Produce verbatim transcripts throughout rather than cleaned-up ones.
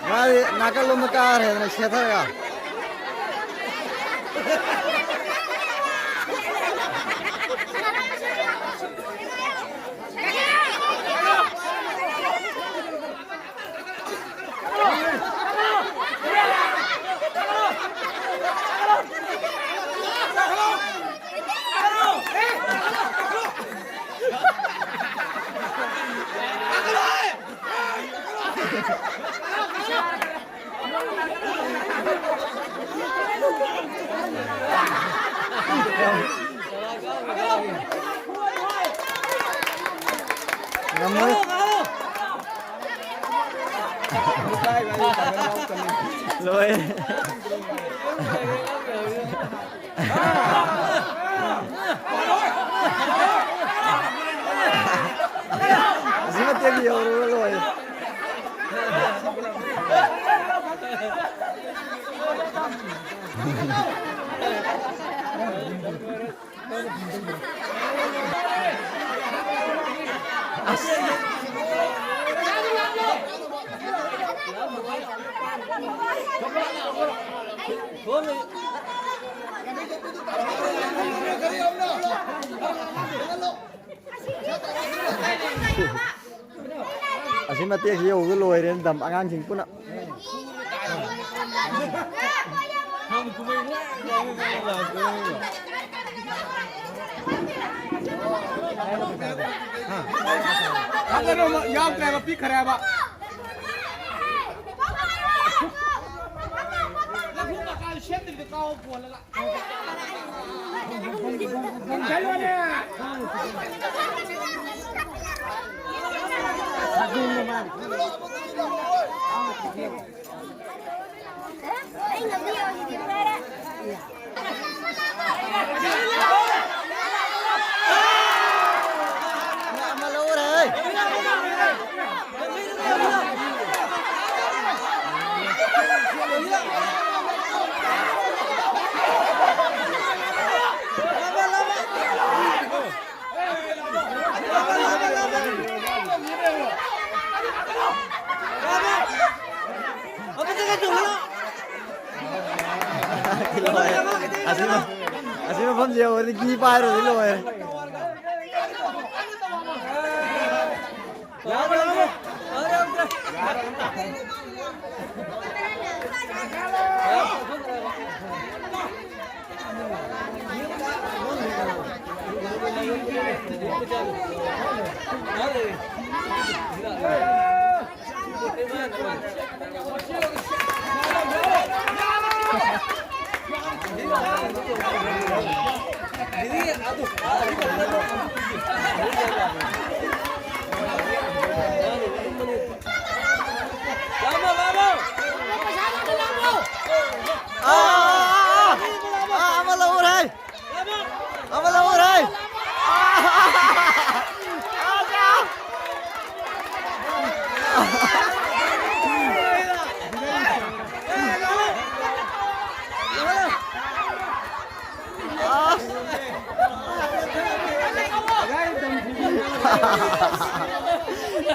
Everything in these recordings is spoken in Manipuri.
ꯃꯥꯗꯤ ꯅꯥꯀꯜꯂꯣꯝꯗ ꯀꯥꯔꯦꯗꯅ ꯁꯦꯠꯊꯔꯒ꯫ ꯉꯝꯃꯣꯏ꯫ ꯂꯣꯏꯔꯦ꯫ ꯑꯁꯤ ꯃꯇꯦꯛ ꯌꯧꯔꯒ ꯂꯣꯏꯔꯦ꯫ ꯑꯁꯤ ꯃꯇꯦꯛꯁꯤ ꯌꯧꯕꯗ ꯂꯣꯏꯔꯦꯅ ꯗꯝ ꯑꯉꯥꯡꯁꯤꯡ ꯄꯨꯟꯅ꯫ ꯌꯥꯎꯗ꯭ꯔꯦꯕ, ꯄꯤꯛꯈ꯭ꯔꯦꯕ꯫ ꯂꯐꯨ ꯃꯀꯥ ꯁꯦꯝꯗ꯭ꯔꯤꯗꯣ ꯀꯥꯎ ꯀꯣꯜꯂꯒ꯫ ꯑꯁꯤ ꯃ-, ꯑꯁꯤ ꯃꯐꯝꯁꯦ ꯌꯧꯔꯗꯤ ꯒꯤ ꯄꯥꯏꯔꯨꯔꯗꯤ ꯂꯣꯏꯔꯦ꯫ ꯑꯥ, ꯑꯥ, ꯑꯥ, ꯑꯥ, ꯑꯃ ꯂꯧꯔꯦ꯫ ꯑꯃ ꯂꯧꯔꯦ꯫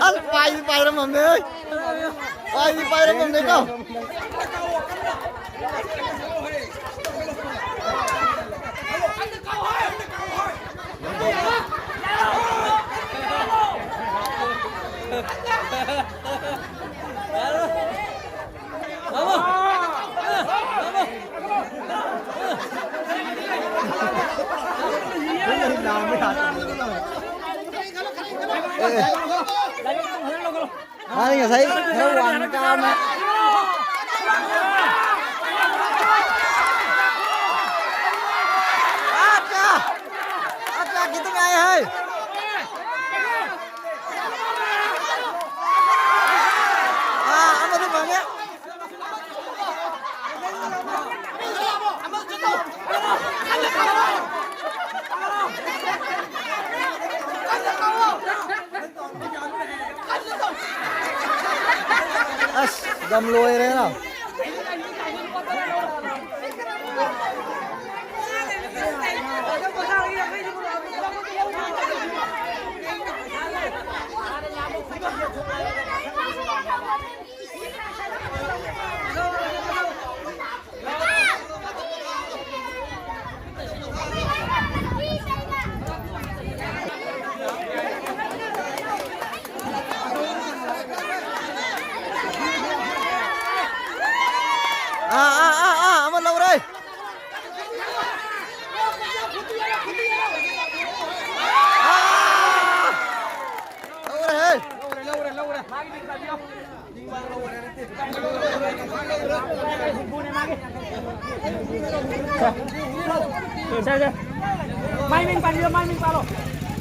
ꯑꯁ, ꯄꯥꯏꯗꯤ ꯄꯥꯏꯔꯝꯃꯝꯅꯦ꯫ ꯄꯥꯏꯗꯤ ꯄꯥꯏꯔꯝꯃꯝꯅꯦꯀꯣ꯫ ꯃꯥꯗꯤ ꯉꯁꯥꯏ ꯈꯔ ꯋꯥꯡꯅ ꯀꯥꯕꯅꯦ꯫ ꯑꯠꯆꯥ! ꯑꯠꯆꯥ, ꯈꯤꯇꯪ ꯉꯥꯏ ꯍꯥꯏ꯫ ꯑꯥ, ꯑꯃꯗꯤ ꯐꯪꯉꯦ꯫ ꯑꯁ, ꯂꯝ ꯂꯣꯏꯔꯦꯅ꯫ ꯑꯥ, ꯑꯥ, ꯑꯥ, ꯑꯥ, ꯑꯃ ꯂꯧꯔꯦ꯫ ꯑꯥ! ꯂꯧꯔꯦꯍꯦ꯫ ꯁꯦ, ꯁꯦ꯫ ꯃꯥꯏ ꯃꯤꯡ ꯄꯥꯟꯕꯤꯔꯣ, ꯃꯥꯏ ꯃꯤꯡ ꯄꯥꯜꯂꯣ꯫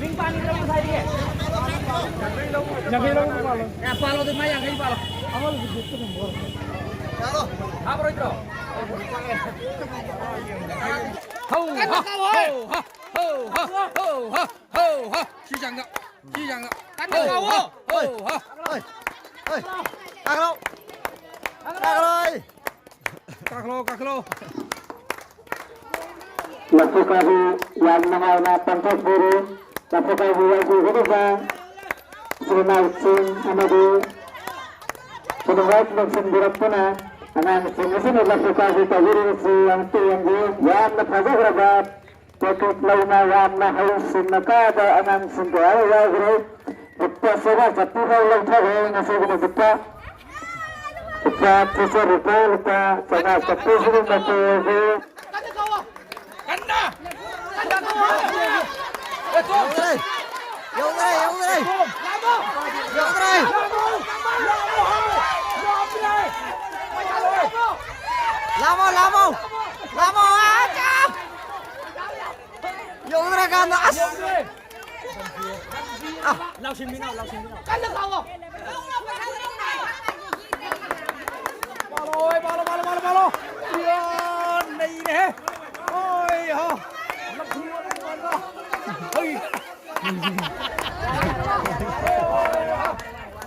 ꯃꯤꯡ ꯄꯥꯟꯕꯤꯔꯣ, ꯉꯁꯥꯏꯗꯒꯤ꯫ ꯌꯥꯡꯈꯩ ꯂꯧꯕ ꯄꯥꯜꯂꯣ꯫ ꯑꯦ, ꯄꯥꯜꯂꯣ, ꯑꯗꯨ ꯃꯥꯏ ꯌꯥꯡꯈꯩ ꯄꯥꯜꯂꯣ꯫ ꯍꯥꯞꯄꯔꯣꯏꯗ꯭ꯔꯣ? ꯍꯧ, ꯍꯥ, ꯍꯧ, ꯍꯥ, ꯍꯧ, ꯍꯥ, ꯍꯧ, ꯍꯥ, ꯍꯧ, ꯍꯥ꯫ ꯁꯤ ꯆꯥꯡꯗ, ꯁꯤ ꯆꯥꯡꯗ꯫ ꯀꯟꯅ ꯍꯧ, ꯀꯥꯎꯋꯣ꯫ ꯍꯥ, ꯍꯧ, ꯍꯥ꯫ ꯍꯣꯏ, ꯍꯣꯏ꯫ ꯀꯥꯈꯠꯂꯣ꯫ ꯀꯥꯈꯠꯂꯣ꯫ ꯀꯥꯈꯠꯂꯣ, ꯀꯥꯈꯠꯂꯣ꯫ ꯂꯐꯨ ꯀꯥꯕꯤ ꯌꯥꯝ ꯅꯨꯡꯉꯥꯏꯅ ꯄꯥꯡꯊꯣꯛꯄꯤꯔꯤ꯫ ꯂꯐꯨ ꯀꯥꯕꯤ ꯌꯥꯎꯕꯤꯒꯗꯕ ꯏꯆꯤꯜ ꯏꯅꯥꯎꯁꯤꯡ ꯑꯃꯗꯤ ꯈꯨꯗꯣꯡꯆꯥꯕ ꯂꯧꯁꯤꯟꯕꯤꯔꯛꯇꯨꯅ ꯑꯉꯥꯡꯁꯤꯡ ꯑꯁꯤꯅ ꯂꯐꯨ ꯀꯥꯕꯤ ꯇꯧꯕꯤꯔꯤꯕꯁꯤ ꯌꯥꯝ ꯄꯦꯟꯗꯦ꯫ ꯌꯥꯝꯅ ꯐꯖꯈ꯭ꯔꯕ ꯄꯣꯀꯦꯠ ꯂꯧꯅ ꯌꯥꯝꯅ ꯍꯩꯁꯤꯡꯅ ꯀꯥꯕ ꯑꯉꯥꯡꯁꯤꯡ ꯀꯌꯥ ꯑꯃ ꯌꯥꯎꯈ꯭ꯔꯦ꯫ ꯂꯨꯄꯥ ꯆꯥꯝꯃꯉꯥ ꯆꯥꯇ꯭ꯔꯨꯛ ꯐꯥꯎ ꯂꯧꯊꯈ꯭ꯔꯦ ꯉꯁꯤꯒꯤ ꯅꯨꯃꯤꯠꯇ꯫ ꯂꯨꯄꯥ ꯆꯤꯆꯦ ꯂꯨꯄꯥ ꯂꯨꯄꯥ ꯆꯥꯝꯃꯉꯥ ꯆꯥꯇ꯭ꯔꯨꯛ ꯁꯤꯒꯨꯝꯕ ꯇꯧꯔꯁꯨ꯫ ꯌꯧꯔꯦ! ꯌꯧꯔꯦ! ꯌꯧꯔꯦ! ꯌꯧꯗ꯭ꯔꯦ꯫ ꯂꯥꯝꯃꯣ, ꯂꯥꯝꯃꯣ꯫ ꯂꯥꯝꯃꯣ꯫ ꯑꯥ, ꯆꯥ! ꯌꯧꯗ꯭ꯔꯀꯥꯟꯗ, ꯑꯁ! ꯑꯥ꯫ ꯂꯥꯎꯁꯤꯟꯕꯤꯅꯣ, ꯂꯥꯎꯁꯤꯟꯕꯤꯅꯣ꯫ ꯀꯟꯅ ꯀꯥꯎꯋꯣ꯫ ꯃꯥꯜꯂꯣ, ꯃꯥꯜꯂꯣ, ꯃꯥꯜꯂꯣ, ꯃꯥꯜꯂꯣ, ꯃꯥꯜꯂꯣ꯫ ꯏꯌꯥ, ꯅꯩꯔꯦꯍꯦ꯫ ꯍꯣꯏ, ꯍꯣ꯫ ꯍꯣꯏ꯫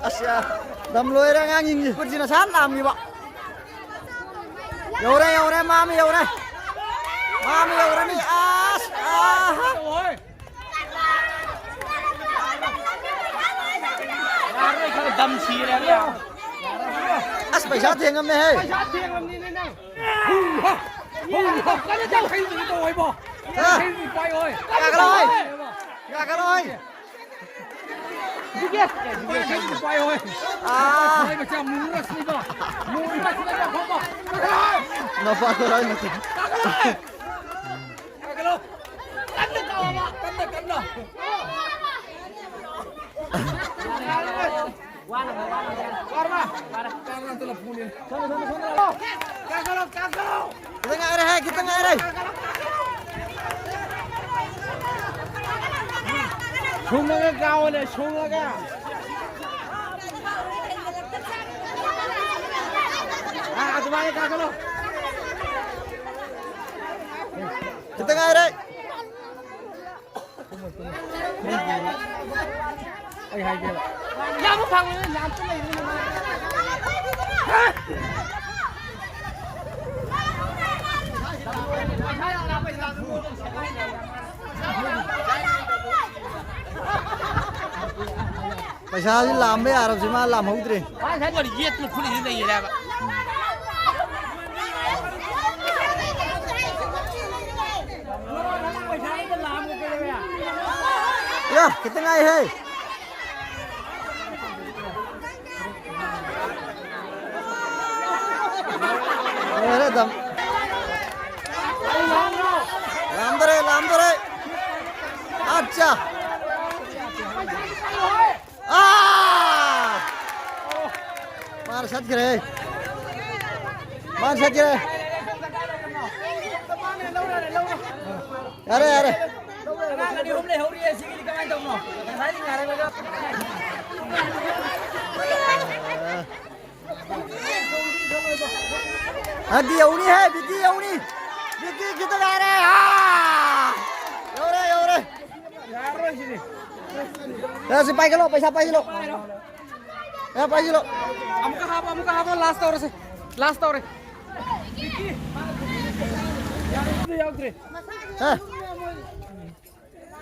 ꯑꯁ, ꯌꯥ꯫ ꯂꯝ ꯂꯣꯏꯔꯦ ꯑꯉꯥꯡꯁꯤꯡꯁꯦ꯫ ꯈꯨꯠꯁꯤꯅ ꯁꯥꯠ ꯂꯥꯝꯈꯤꯕ꯫ ꯌꯧꯔꯦ, ꯌꯧꯔꯦ, ꯃꯥꯃ ꯌꯧꯔꯦ꯫ ꯃꯥꯃ ꯌꯧꯔꯅꯤ꯫ ꯑꯁ, ꯑꯥ꯫ ꯌꯥꯔꯔꯣꯏ, ꯈꯔ ꯗꯝ ꯁꯤꯔꯦ꯫ ꯑꯁ, ꯄꯩꯁꯥ ꯊꯦꯡꯉꯝꯃꯦꯍꯦ꯫ ꯄꯩꯁꯥ ꯊꯦꯡꯉꯝꯅꯤꯅꯦ ꯅꯪ꯫ ꯍꯨ, ꯍꯥ, ꯍꯨ, ꯍꯥ꯫ ꯀꯟꯅ ꯇꯧ, ꯀꯩꯅꯣ ꯇꯧ ꯍꯥꯏꯕꯣ꯫ ꯑ꯫ ꯀꯩꯅꯣ ꯄꯥꯏ ꯍꯣꯏ꯫ ꯌꯥꯒꯠꯂꯣ ꯍꯣꯏ꯫ ꯌꯥꯒꯠꯂꯣ ꯍꯣꯏ꯫ ꯄꯥꯏ ꯍꯣꯏ꯫ ꯑ꯫ ꯍꯣꯏ, ꯃꯆꯥ ꯃꯨꯔꯁꯤꯕ꯫ ꯃꯨꯔꯁꯤꯕ ꯐꯕ꯫ ꯅꯄꯥ ꯀꯔꯥꯏ ꯅꯠꯇꯦ꯫ ꯌꯥꯒꯠꯂꯣ꯫ ꯌꯥꯒꯠꯂꯣ꯫ ꯀꯟꯅ ꯇꯧꯑꯣꯕ꯫ ꯀꯟꯅ, ꯀꯟꯅ꯫ ꯈꯤꯇꯪ ꯉꯥꯏꯔꯦꯍꯦ, ꯈꯤꯇꯪ ꯉꯥꯏꯔꯦ꯫ ꯁꯨꯡꯉꯒ ꯀꯥꯎꯑꯣꯅꯦ, ꯁꯨꯡꯉꯒ꯫ ꯑꯥ, ꯑꯗꯨꯃꯥꯏꯅ ꯀꯥꯈꯠꯂꯣ꯫ ꯈꯤꯇꯪ ꯉꯥꯏꯔꯦ꯫ ꯑꯩ ꯍꯥꯏꯒꯦꯕ꯫ ꯌꯥꯝ ꯐꯪꯉꯦ, ꯌꯥꯝ ꯂꯩꯔꯦ꯫ ꯄꯩꯁꯥꯁꯤ ꯂꯥꯝꯕ ꯌꯥꯔꯕꯁꯤ ꯃꯥ ꯂꯥꯝꯍꯧꯗ꯭ꯔꯦ꯫ ꯃꯥ ꯉꯁꯥꯏ ꯌꯦꯠꯇꯨ ꯈꯨꯠꯂꯤꯁꯤ ꯂꯩꯌꯦ ꯍꯥꯏꯕ꯫ ꯌꯥ, ꯈꯤꯇꯪ ꯉꯥꯏꯍꯦ꯫ ꯂꯣꯏꯔꯦ ꯑꯗꯨꯝ꯫ ꯂꯥꯝꯗꯣꯔꯦ, ꯂꯥꯝꯗꯣꯔꯦ꯫ ꯑꯠꯆꯥ꯫ ꯆꯠꯈ꯭ꯔꯦ꯫ ꯃꯥ ꯆꯠꯈ꯭ꯔꯦ꯫ ꯌꯥꯔꯦ, ꯌꯥꯔꯦ꯫ ꯑꯉꯥꯡ ꯑꯅꯤ ꯑꯍꯨꯝ ꯂꯩꯍꯧꯔꯤꯌꯦ, ꯁꯤꯒꯤꯗꯤ ꯀꯃꯥꯏꯅ ꯇꯧꯕꯅꯣ? ꯉꯁꯥꯏꯗꯤ ꯉꯥꯏꯔꯝꯃꯒ꯫ ꯍꯟꯗꯛꯇꯤ ꯌꯧꯅꯤꯍꯦ, ꯕꯤꯀꯤ ꯌꯧꯅꯤ꯫ ꯕꯤꯀꯤ ꯈꯤꯇ ꯉꯥꯏꯔꯦ꯫ ꯑꯥ! ꯌꯧꯔꯦ, ꯌꯧꯔꯦ꯫ ꯌꯥꯔꯔꯣꯏ ꯁꯤꯗꯤ꯫ ꯑꯦ, ꯁꯤ ꯄꯥꯏꯒꯠꯂꯣ, ꯄꯩꯁꯥ ꯄꯥꯏꯒꯠꯂꯣ꯫ ꯑꯦ, ꯄꯥꯏꯁꯤꯜꯂꯣ꯫ ꯑꯃꯨꯛꯀ ꯍꯥꯞꯄꯣ, ꯑꯃꯨꯛꯀ ꯍꯥꯞꯄꯣ, ꯂꯥꯁ ꯇꯧꯔꯁꯦ꯫ ꯂꯥꯁ ꯇꯧꯔꯦ꯫ ꯌꯥꯎꯗ꯭ꯔꯦ꯫ ꯑꯦ꯫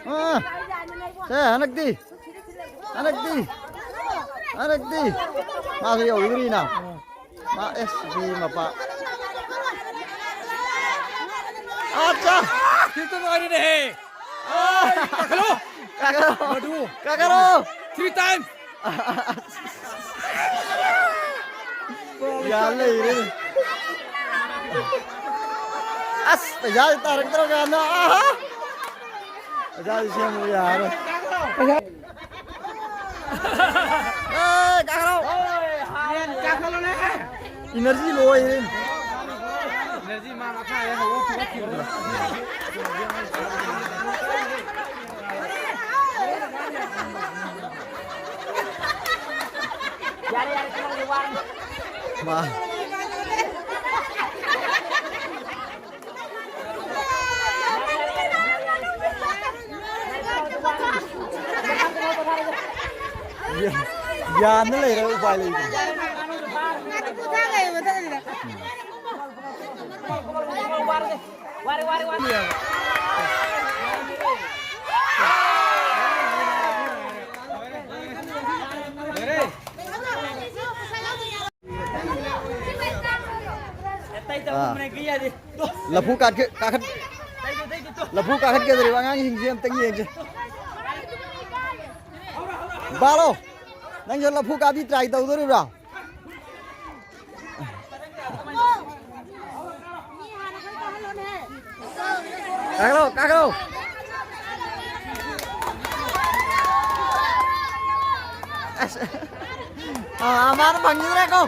ꯑꯥ꯫ ꯁꯦ, ꯍꯟꯗꯛꯇꯤ꯫ ꯍꯟꯗꯛꯇꯤ꯫ ꯍꯟꯗꯛꯇꯤ꯫ ꯃꯥꯁꯨ ꯌꯧꯈꯤꯗꯣꯔꯤꯅ꯫ ꯃꯥ, ꯑꯦꯁ, ꯁꯤ ꯃꯄꯥ꯫ ꯑꯠꯆꯥ! ꯁꯤꯇ ꯂꯣꯏꯔꯦꯅꯦꯍꯦ꯫ ꯑꯥ! ꯀꯥꯈꯠꯂꯣ꯫ ꯀꯥꯈꯠꯂꯣ꯫ ꯃꯗꯨ꯫ ꯀꯥꯈꯠꯂꯣ꯫ Three times꯫ ꯌꯥ ꯂꯩꯔꯦ꯫ ꯑꯁ, ꯄꯩꯁꯥꯁꯦ ꯇꯥꯔꯛꯇ꯭ꯔꯀꯥꯟꯗ꯫ ꯑꯍꯥ! ꯄꯩꯁꯥꯁꯦ ꯁꯦꯝꯕ ꯌꯥꯔꯣꯏ꯫ ꯑꯦ, ꯀꯥꯈꯠꯂꯣ꯫ ꯏꯅꯔꯖꯤ ꯂꯣꯏꯔꯦ꯫ ꯏꯅꯔꯖꯤ ꯃꯥ ꯃꯈꯥ ꯍꯦꯛ ꯍꯧꯒꯠꯈꯤꯕ ꯐꯨꯒꯠꯈꯤꯕꯗꯣ꯫ ꯃꯥ꯫ ꯌꯥꯟꯅ ꯂꯩꯔ ꯎꯄꯥꯏ ꯂꯩꯇꯦ꯫ ꯑꯥ꯫ ꯂꯐꯨ ꯀꯥꯈꯠ-, ꯀꯥꯈꯠ-, ꯂꯐꯨ ꯀꯥꯈꯠꯀꯗꯧꯔꯤꯕ ꯑꯉꯥꯡꯁꯤꯡꯁꯦ ꯑꯝꯇꯪ ꯌꯦꯡꯁꯦ꯫ ꯕꯥꯔꯣ, ꯅꯪꯁꯨ ꯂꯐꯨ ꯀꯥꯕꯤ try ꯇꯧꯗꯣꯔꯤꯕ꯭ꯔꯥ? ꯀꯥꯈꯠꯂꯣ, ꯀꯥꯈꯠꯂꯣ꯫ ꯑꯁ꯫ ꯑꯥ, ꯃꯥꯅ ꯐꯪꯈꯤꯗ꯭ꯔꯦꯀꯣ꯫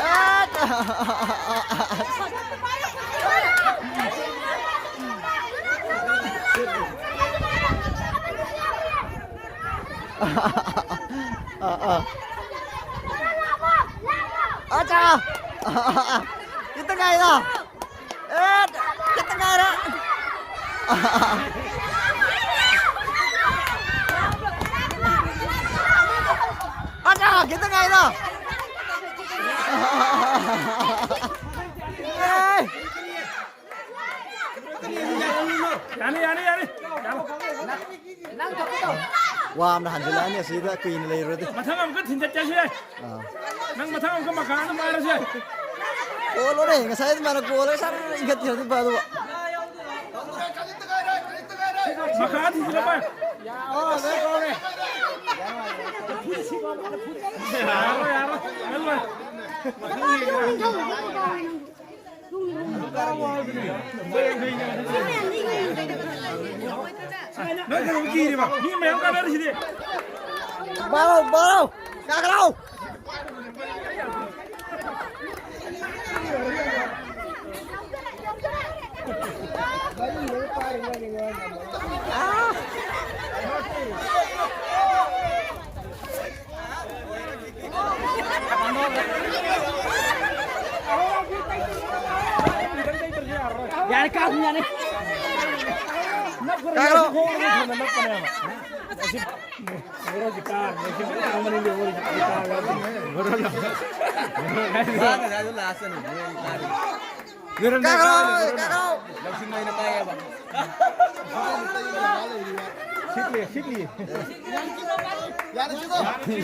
ꯑꯦ! ꯑꯥ, ꯑꯥ꯫ ꯑꯆꯥ! ꯈꯤꯇꯪ ꯉꯥꯏꯔꯦ꯫ ꯑꯦ, ꯈꯤꯇꯪ ꯉꯥꯏꯔꯦ꯫ ꯑꯆꯥ, ꯈꯤꯇꯪ ꯉꯥꯏꯔꯦ꯫ ꯑꯦ꯫ ꯌꯥꯅꯤ, ꯌꯥꯅꯤ, ꯌꯥꯅꯤ꯫ ꯌꯥꯅꯤ꯫ ꯋꯥ ꯑꯃꯅ ꯍꯟꯖꯤꯜꯂꯛꯑꯅꯤ ꯑꯁꯤꯗ ꯀꯨꯏꯅ ꯂꯩꯔꯨꯔꯗꯤ꯫ ꯃꯊꯪ ꯑꯃꯨꯛꯀ ꯊꯤꯟꯖꯠ ꯆꯠꯁꯤ ꯌꯥꯏ꯫ ꯑꯥ꯫ ꯅꯪ ꯃꯊꯪ ꯑꯃꯨꯛꯀ ꯃꯈꯥ ꯑꯗꯨꯝ ꯄꯥꯏꯔꯁꯤ꯫ ꯀꯣꯜꯂꯣꯅꯦ, ꯉꯁꯥꯏ ꯑꯗꯨꯃꯥꯏꯅ ꯀꯣꯜꯂꯒ ꯁꯠ ꯏꯟꯈꯠꯈꯤꯕꯗꯤ ꯐꯗꯧꯕ꯫ ꯃꯈꯥ ꯊꯤꯟꯖꯤꯜꯂꯣ ꯚꯥꯏ꯫ ꯌꯥꯔꯣꯏ, ꯌꯥꯔꯣꯏ꯫ ꯌꯥꯔꯣꯏ꯫ ꯅꯪ ꯀꯩꯗꯧꯕ ꯀꯤꯔꯤꯕ? ꯃꯤ ꯃꯌꯥꯝ ꯀꯥꯟꯅꯔꯤꯁꯤꯗꯤ꯫ ꯕꯥꯔꯣ, ꯕꯥꯔꯣ, ꯀꯥꯈꯠꯂꯣ꯫ ꯌꯥꯔꯦ, ꯀꯥꯞꯄ ꯌꯥꯔꯦ꯫ ꯀꯥꯈꯠꯂꯣ꯫ ꯃꯥ ꯉꯁꯥꯏꯗꯣ ꯂꯥꯁꯇꯅꯤ꯫ ꯀꯥꯈꯠꯂꯣ, ꯀꯥꯈꯠꯂꯣ꯫ ꯂꯧꯁꯤꯡ ꯑꯣꯏꯅ ꯄꯥꯏꯌꯦꯕ꯫ ꯁꯤꯠꯂꯤ, ꯁꯤꯠꯂꯤ꯫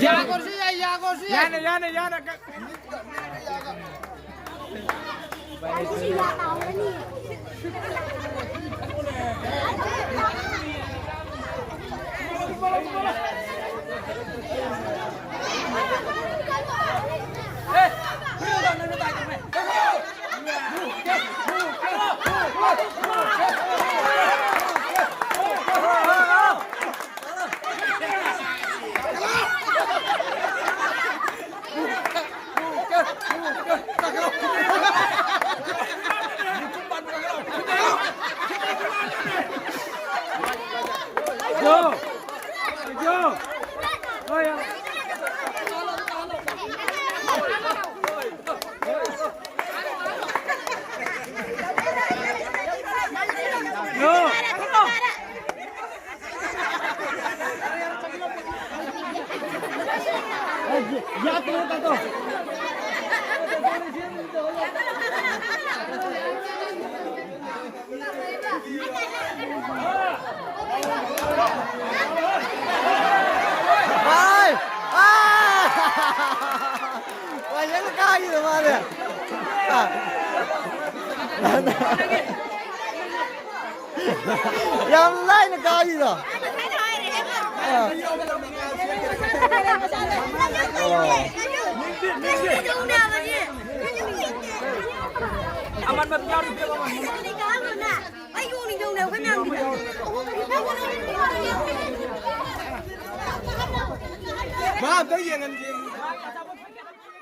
ꯌꯥꯈꯣꯔꯁꯨ ꯌꯥꯏ, ꯌꯥꯈꯣꯔꯁꯨ ꯌꯥꯏ꯫ ꯌꯥꯅꯤ, ꯌꯥꯅꯤ, ꯌꯥꯅꯤ꯫ ꯍꯥꯏ! ꯑꯥ! ꯐꯖꯅ ꯀꯥꯈꯤꯗ ꯃꯥꯅꯦ꯫ ꯑꯥ꯫ ꯌꯥꯝ ꯂꯥꯏꯅ ꯀꯥꯈꯤꯗꯣ꯫ ꯑꯥ꯫ ꯑꯣ꯫ ꯑꯃꯟꯕ ꯌꯥꯎꯔꯤ, ꯏꯕꯦꯝꯃ, ꯑꯃꯟꯕ꯫ ꯃꯥ ꯑꯝꯇ ꯌꯦꯡꯍꯟꯒꯦ꯫